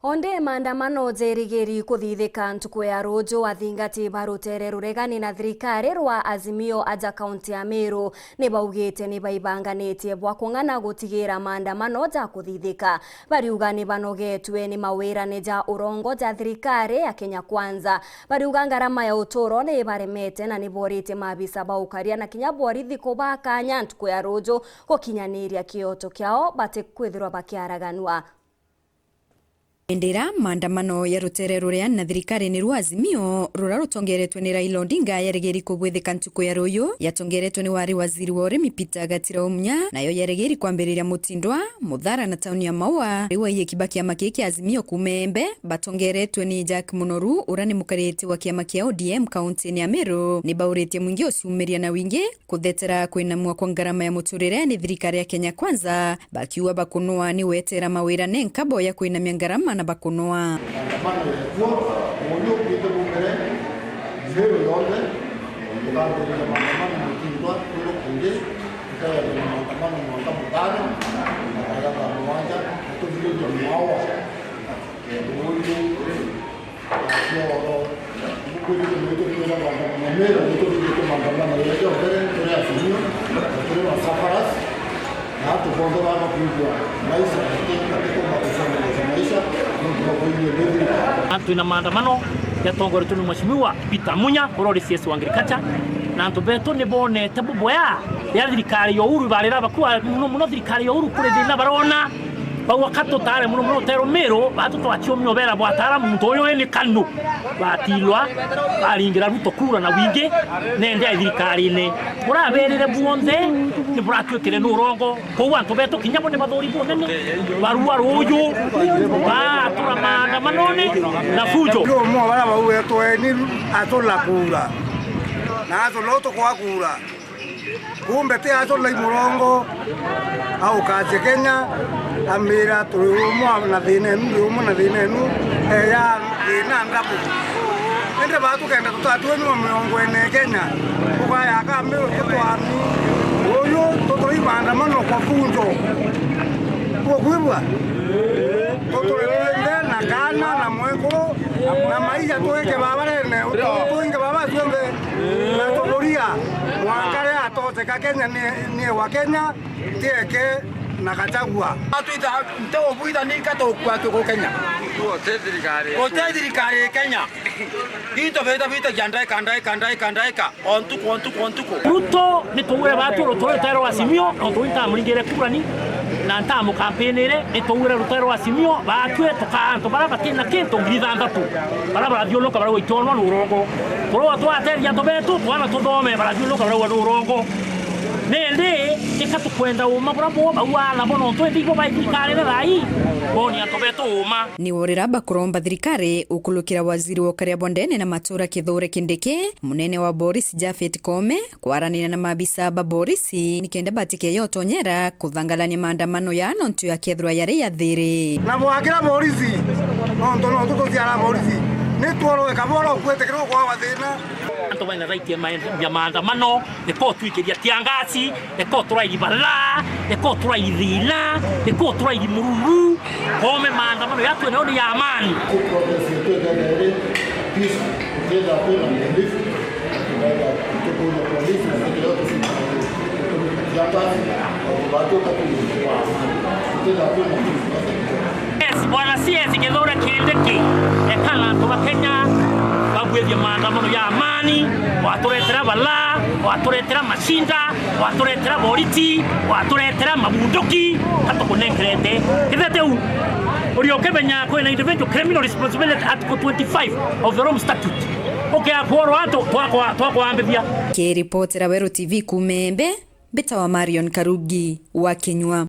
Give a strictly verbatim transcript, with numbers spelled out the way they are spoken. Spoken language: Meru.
Onde maandamano jerigiri kuthithika ntuku ya ruju, athingati ba rutere ruregani na thirikari rwa Azimio aja kaunti ya Meru ni baugite ni baibanganitie bwa kung'ana gutigira maandamano ja kuthithika. Bariuga ni banogetwe ni mawirane ja urongo ja thirikari ya Kenya Kwanza. Bariuga ngarama ya uturo ni ibaremete na ni boritie maabisa ba ukaria na kinya borithi kubaa kanya ntuku ya ruju gukinyaniria kioto kiao batikwithirwa bakiaraganua. Indira maandamano ya rutere ruria na thirikari ni rwa Azimio, rura rutongeretwe ni Raila Odinga, yarigiri kubwithika ntuku ya ruyu, yatongeretwe ni wari waziri wa urimi Peter Gatira Omunya, nayo yarigiri kwambiriria Mutindwa, Muthara na tauni ya Maua. Riu aiyiki ba kiama kii kia Azimio kuuma Embe batongeretwe ni Jack Munoru, uria ni mukariti wa kiama kia O D M kaunti-ini ya Meru, ni bauritie mwingi uciumiria na wingi kuthetera kwinamua kwa ngarama ya muturire ni thirikari ya Kenya Kwanza, bakiuga bakunwa ni wetera mawira nenka boya kwinamia ngarama na bakunwa. Maandamano yekuo, uyu ukite bumbere, Meru yonthe, tukambiriria maandamano Mutindwa, kwiru kungi, tukayathira maandamano mwanka mutano, na kaya thaa mugwanja, tuthiririe mwawa. Uyu Twina maandamano jatongoretwe ni Mheshimiwa Peter Munya, uria uri C S wa Agriculture, na antu betu ni bonete buboya ya thirikari ya Uhuru, barira bakua muno muno thirikari ya Uhuru kuri thina barona. Bau aka tutare muno muno utero Meru, batu twaciumia ubera bwatara muntu uyu wi ni kanu. Batilwa, baringira Ruto kura na wingi, nende ai thirikarine. Buraberire buonthe, ni buratuikire ni urongo. Kou antu betu kinya bo ni bathuri bunene. Barua ruju, batura maandamanone na fujo. Ni umwe wa baria baugetwe ni atula kura. Na atula utukwa kura. Kumbe ti acu lai murongo, aukacia Kenya, amira turi umwe na thina enu, ndi umwe na thina enu, eya thina ndabu. Indi ba tukenda tutatue ni wa miongo ene Kenya, ukaya kambi tutwani uyu tuturi maandamano kwa funjo. Tukwigua? Tuturi twinthe na kana na mwekuru na maija twike babarene, twinge baba cionthe. Na tukuria, mwanka riria atoteka Kenya ni, ni wa Kenya, tieke na Gachagua. Atwita, nte ubwitha ninka tukua tuku Kenya. Gute thirikari. Gute thirikari Kenya. Into bita bitagia ndaika, ndaika, ndaika, ndaika. O ntuku, o ntuku, o ntuku. Ruto ni tuwire batu rutere rwa Azimio, nontu intamuringire kurani, na ntamukampinire, ni tuwire rutere rwa Azimio, batue tuka antu bara batina kintu ngiri ithanthatu. Bara barathiuruka barauga itionwa ni urongo. Kurwa twateria antu betu, twana tuthome, barathiuruka barauga ni urongo. Nindi, tika tukwenda uma bura bo, bauga nabo nontu indi ibo bai thirikarine thaa ii, boni antu betu uma. Ni worira bakuromba thirikari ukulukira waziri wa ukaria bwa ndene na matura Kithure Kindiki, munene wa borisi Japhet Koome, kwaranira na maabisa ba borisi nikenda batikeya utonyera kuthangalania maandamano ya nontu ya kethirwa yari ya thiri. Na bwakira borisi, nontu no tutuciara borisi, ni tworoe kaboro kwitikirwo kwa wathina. Antu baina right ya ma-, ya maandamano, reke utwikiria tiangasi, reke uturairi balaa, reke uturairi thina, reke uturairi mururu, Koome maandamano yatwe nayo ni ya amani. Protest yetu ikaenda iri peaceful, tukienda kwina relief, tukaenda tukuja polisi na sekere yote sisi. Yes, Bwana C S Kithure Kindiki, ekana antu ba Kenya babwithie maandamano ya amani, waturetera balaa, waturetera macinda, waturetera boriti, waturetera mabunduki, atukunenkerete. Kithete u, uria ukimenya kwina Individual Criminal Responsibility Article twenty-five of the Rome Statute. Ukiakworo antu twakwa-, twakwambithia. Kiripotera Weru T V kuuma Embe, mbitawa Marion Karugi wa Kinyua.